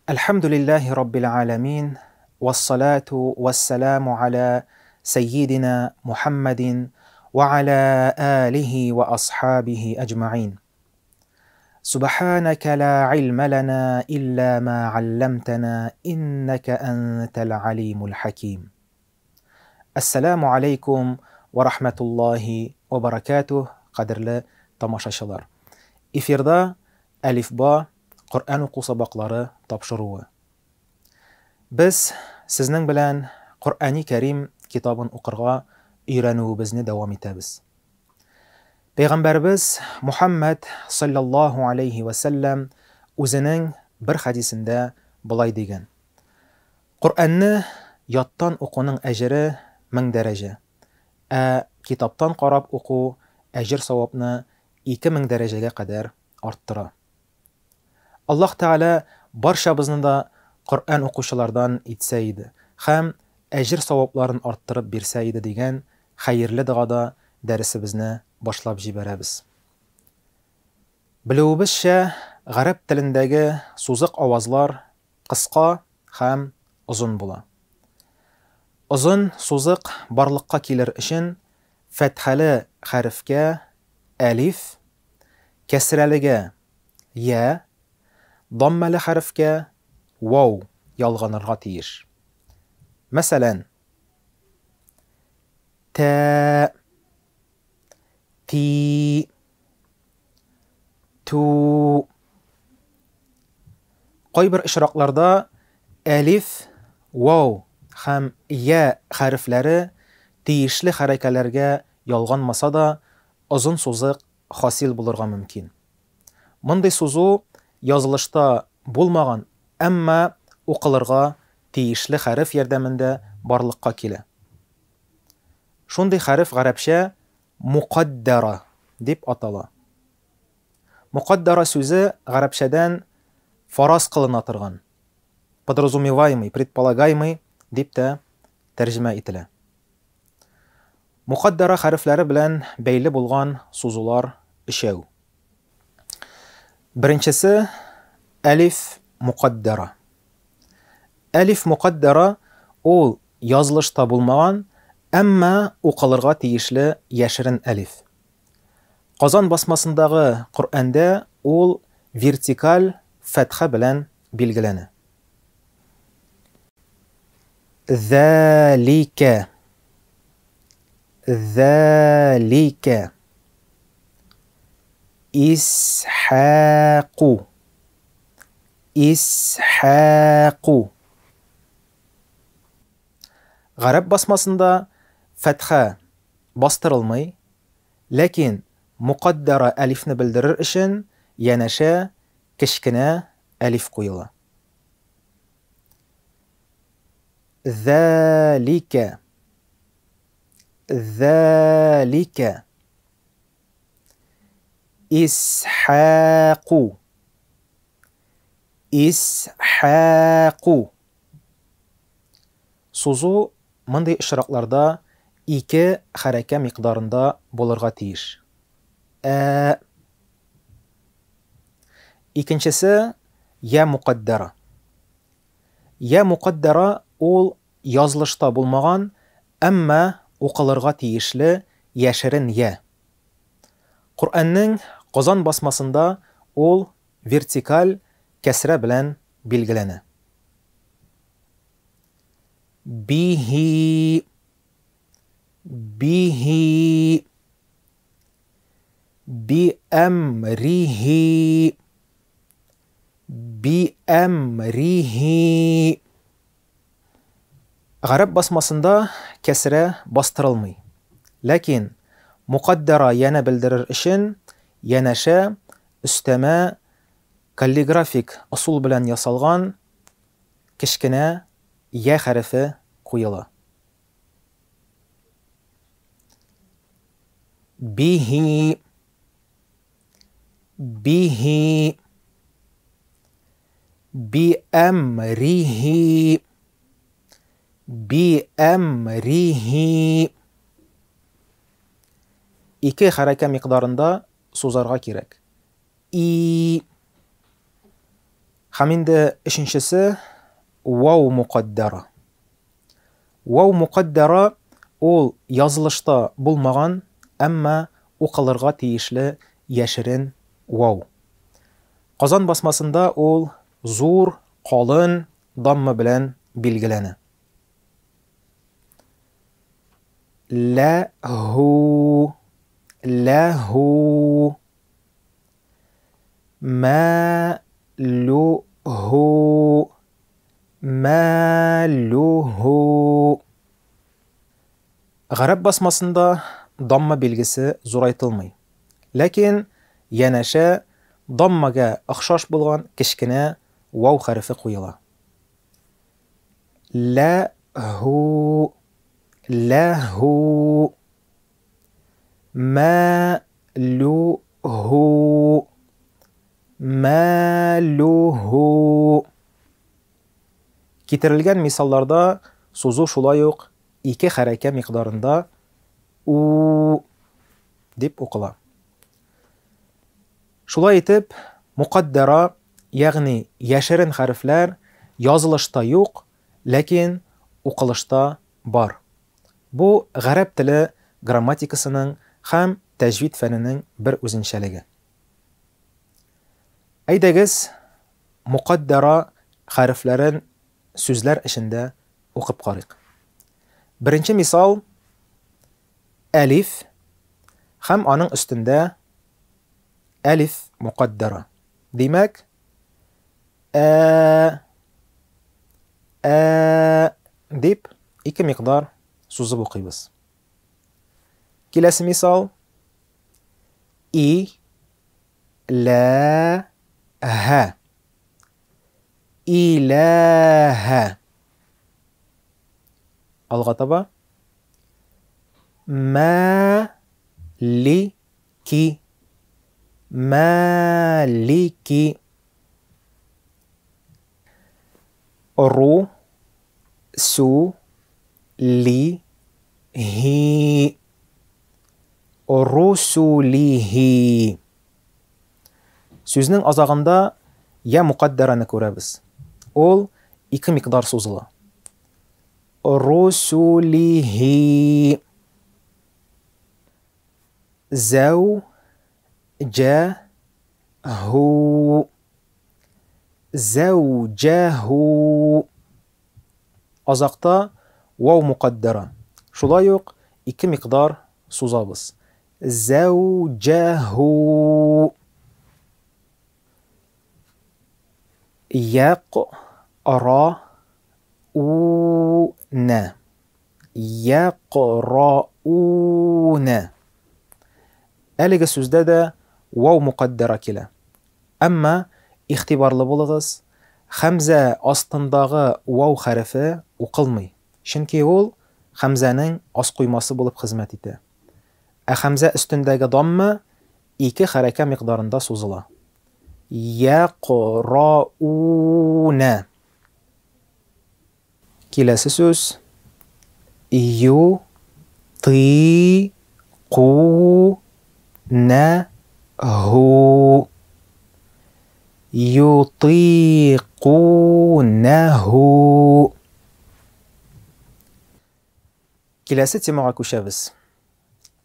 Әлхәмдүлилләһи раббил галәмин, вассалату вассаламу аля сәййидина Мухаммадин ва аля алихи ва асхабихи әҗмәгыйн. Субханaka ла илма лана илля ма алламтана иннака антал алимул хаким. Ассаламу алейкум ва рахматуллахи ва баракатух, кадерле тамашачылар. Эфирда Әлифба Коръән уку сабаклары тапшыруы. Без сезнең белән Коръәни Кәрим китабын укырга өйрәнүебезне дәвам итәбез. Пәйгамбәрбез Мухаммад саллаллаһу алейхи ва сәлләм үзенең бер хәдисендә болай дигән: Коръәнне яттан укуның әҗере 1000 дәрәҗә, ә китаптан карап уку әҗер-савапны 2000 дәрәҗәгә кадәр арттыра. Аллаһ Тәгалә барчабызны да Коръән укучылардан итсә иде һәм әҗер-савапларын арттырып бирсә иде дигән хәерле догада дәресебезне башлап җибәрәбез. Белүебезчә, гарәп телендәге сузык авазлар кыска һәм озын була. Озын сузык барлыкка килер өчен фәтхәле хәрефкә әлиф, кәсрәлегә я, даммәле хәрефкә вау ялганырга тиеш. Мәсәлән, тә, ти, ту. Кайбер очракларда әлиф, вау һәм я хәрефләре тиешле хәрәкәләргә ялганмаса да, озын сузык хасил булырга мөмкин. Мондый сузу язылышта булмаган, әмма укылырга тиешле хәреф ярдәмендә барлыкка килә. Шундый хәреф гарәпчә мукаддара дип атала. Мукаддара сүзе гарәпчәдән фараз кылына торган, подразумеваемый, предполагаемый дип тә тәрҗемә ителә. Мукаддара хәрефләре белән бәйле булган сузулар өчәү. Беренчесе әлиф мукаддара. Әлиф мукаддара ул язылышта булмаган, әмма укылырга тиешле яшерен әлиф. Казан басмасындагы Коръәндә ул вертикаль фәтха белән билгеләнә. Зәликә. Зәликә. Исхаку. Исхаку. Гарәп басмасында фәтха бастырылмый, ләкин мукаддара әлифне белдерер өчен янәшә кечкенә әлиф куела. Зәликә. Зәликә. Исхаку. Исхаку. Сузу мондый очракларда ике хәрәкә микъдарында булырга тиеш. Ә Икенчесе я мукаддара. Я мукаддара ул язылышта булмаган, әмма укылырга тиешле яшерен я. Коръәннең Казан басмасында ул вертикаль кәсрә белән билгеләнә. Бихи, бихи, биәмрихи, биәмрихи. Гарәп басмасында кәсрә бастырылмый. Ләкин мукаддара янә белдерер өчен янәшә өстәмә каллиграфик ысул белән ясалган кечкенә я хәрефе куела. Бихи, бихи, биәмрихи, биәмрихи. Ике хәрәкә микъдарында сузарга кирәк. И. Һәм инде өченчесе вау мукаддара. Вау мукаддара ул язылышта булмаган, әмма укылырга тиешле яшерен вау. Казан басмасында ул зур, калын дамма белән билгеләнә. Ләһу, ләһу. Мә-лү-һу, мә-лү-һу. Гарәп басмасында дамма билгесе зурайтылмый. Ләкин янәшә даммага охшаш булган кечкенә вау хәрефе куела. Лә-һу, лә-һу. Мә лү һу. Мә лү һу. Китерелгән мисалларда сузу шулай ук ике хәрәкә микъдарында у дип укыла. Шулай итеп, мукаддара, ягъни яшерен хәрефләр язылышта юк, ләкин укылышта бар. Бу гарәп теле грамматикасының һәм тәҗвид фәненең бер үзенчәлеге. Әйдәгез, мукаддара хәрефләрен сүзләр эчендә укып карыйк. Беренче мисал, әлиф һәм аның өстендә әлиф мукаддара. Димәк, Ә, ә дип ике микъдар сузып укыйбыз. Киләсе мисал. И, лә, һә. Иләһә. Алга таба. Мә, ли, ки. Мә, ли, ки. Ру, су, ли, һи. Русулихи. Сүзнең азагында я мукаддәрәне күрәбез. Ул ике микъдар сузыла. Русулихи. Зәү, җә, һу. Зәүҗәһу. Азакта вау мукаддара. Шулай ук ике микъдар сузабыз. Зәүҗәһу. Якъ ра у нә. Якъ-ра-у-нә. Әлеге сүздә дә вау мукаддара килә. Әмма игътибарлы булыгыз, хәмзә астындагы вау хәрефе укылмый, чөнки ул хәмзәнең аскуймасы булып хезмәт итә. Ә хәмзә өстендәге дамма ике хәрәкә микъдарында сузыла. Якъ-ра-у-нә. Киләсе сүз ю, ты, ку, нә, һу. Ютыйкунәһу. Киләсе темага күчәбез.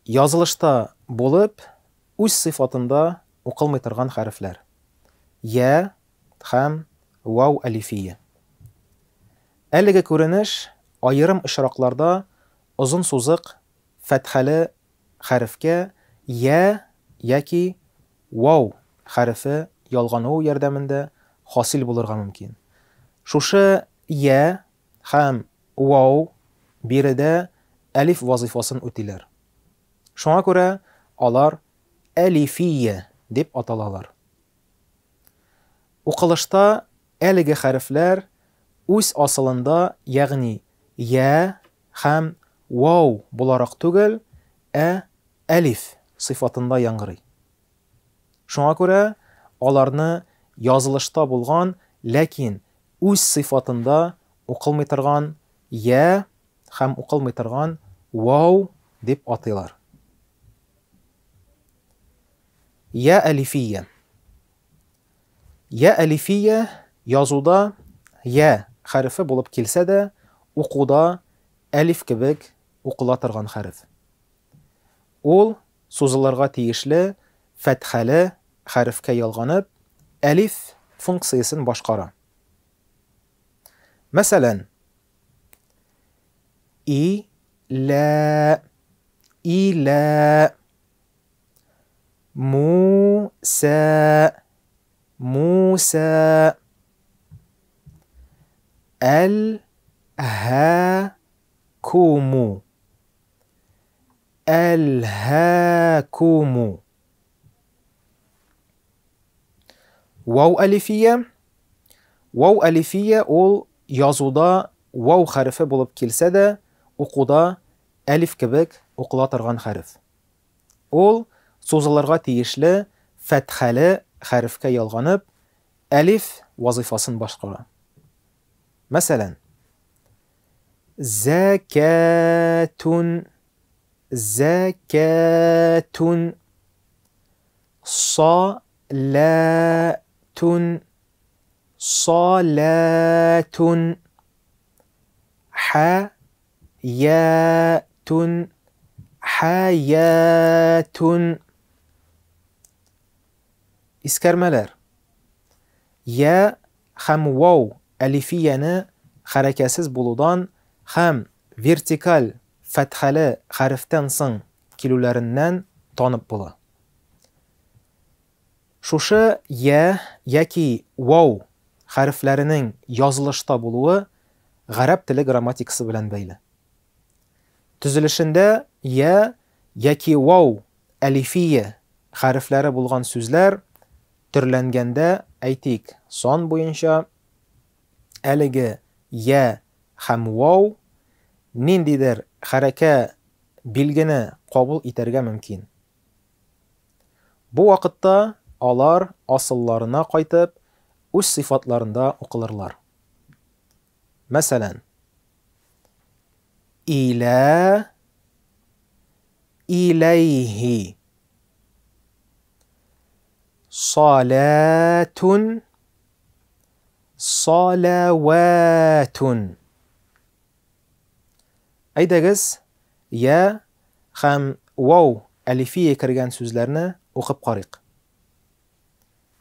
Язылышта булып, үз сыйфатында укылмый торган хәрефләр. Я, һәм вау әлифие. Әлеге күренеш аерым очракларда озын сузык фәтхәле хәрефкә я яки вау хәрефе ялгануы ярдәмендә хасил булырга мөмкин. Шушы я һәм вау биредә әлиф вазыйфасын үтиләр. Шуңа күрә алар әлифия дип аталалар. Укылышта әлеге хәрефләр үз асылында, ягъни я һәм вау буларак түгел, ә әлиф сыйфатында яңгырый. Шуңа күрә аларны язылышта булган, ләкин үз сыйфатында укылмый торган я һәм укылмый торган вау дип атыйлар. Я әлифия. Я әлифия Язуда я хәрефе булып килсә дә, укуда әлиф кебек укыла торган хәреф. Ул сузылырга тиешле фәтхәле хәрефкә ялганып, әлиф функциясен башкара. Мәсәлән, и лә илә Мусә Мусә Әл һә куму Әлһәкуму. Вау әлифия. Вау әлифия ул язуда вау хәрефе булып килсә дә, укуда әлиф кебек укыла торган хәреф. Ул сузылырга тиешле фәтхәле хәрефкә ялганып, әлиф вазыйфасын башкара. Мәсәлән, Зәкәтун, зәкәтун, са-лә-түн, са-лә-түн, хә-йә-түн, хә-йә-түн. Искәрмәләр. Я һәм вау әлифияне хәрәкәсез булудан һәм вертикаль фәтхәле хәрефтән соң килүләреннән танып була. Шушы я яки вау хәрефләренең язылышта булуы гарәп теле грамматикасы белән бәйле. Төзелешендә я яки вау әлифия хәрефләре булган сүзләр төрләнгәндә, әйтик, сан буенча, әлеге я һәм вау ниндидер хәрәкә билгене кабул итәргә мөмкин. Бу вакытта алар асылларына кайтып, үз сыйфатларында укылырлар. Мәсәлән, илә, иләйһи. Салатун, салаватун. Әйдәгез, я һәм вау әлифия кергән сүзләрне укып карыйк.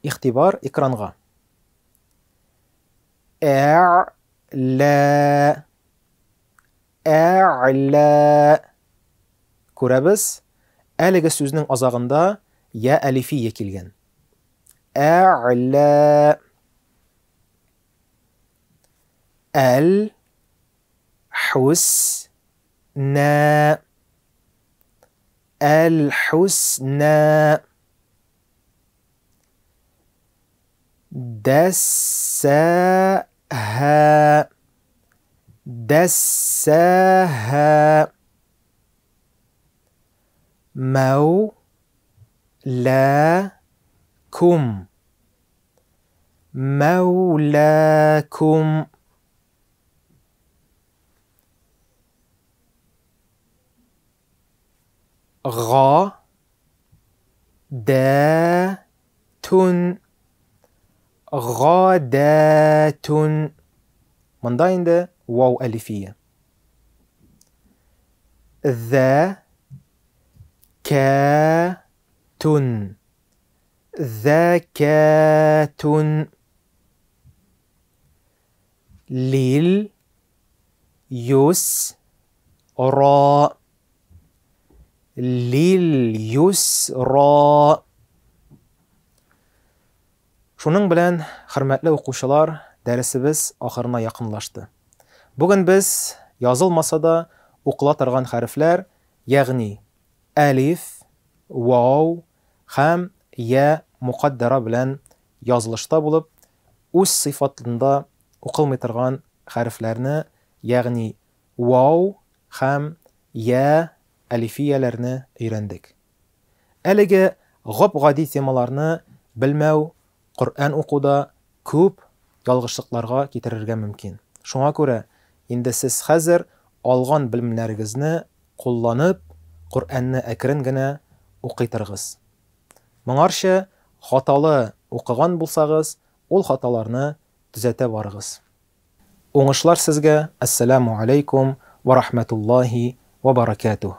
Игътибар экранга. Ә, лә, Ә'лә. Күрәбез, әлеге сүзнең азагында я әлифия килгән. Ә'лә. Әл. Хус. Нә. Әл-хус-нә. Дәссәһә. Дәссәһә. Мәү. Лә. Кум. Мәүләкум. Га. Дә. Түн. Гадәтүн. Монда инде вау әлифия. Зә. Кә. Түн. Зәкәтүн. Лил. Юс. Ра. Лил юсра. Шуның белән, хөрмәтле укучылар, дәресебез ахырына якынлашты. Бүген без язылмаса да укыла торган хәрефләр, ягъни әлиф, вау һәм я мукаддара белән язылышта булып, үз сыйфатында укылмый торган хәрефләрне, ягъни вау һәм я әлифияләрне өйрәндек. Әлеге гап-гади темаларны белмәү Коръән укуда күп ялгышлыкларга китерергә мөмкин. Шуңа күрә инде сез хәзер алган белемнәрегезне кулланып, Коръәнне әкрен генә укый торыгыз. Моңарчы хаталы укыган булсагыз, ул хаталарны төзәтә барыгыз. Уңышлар сезгә, әссәламү аләйкүм вә рахмәтуллаһи вә баракәтүһ.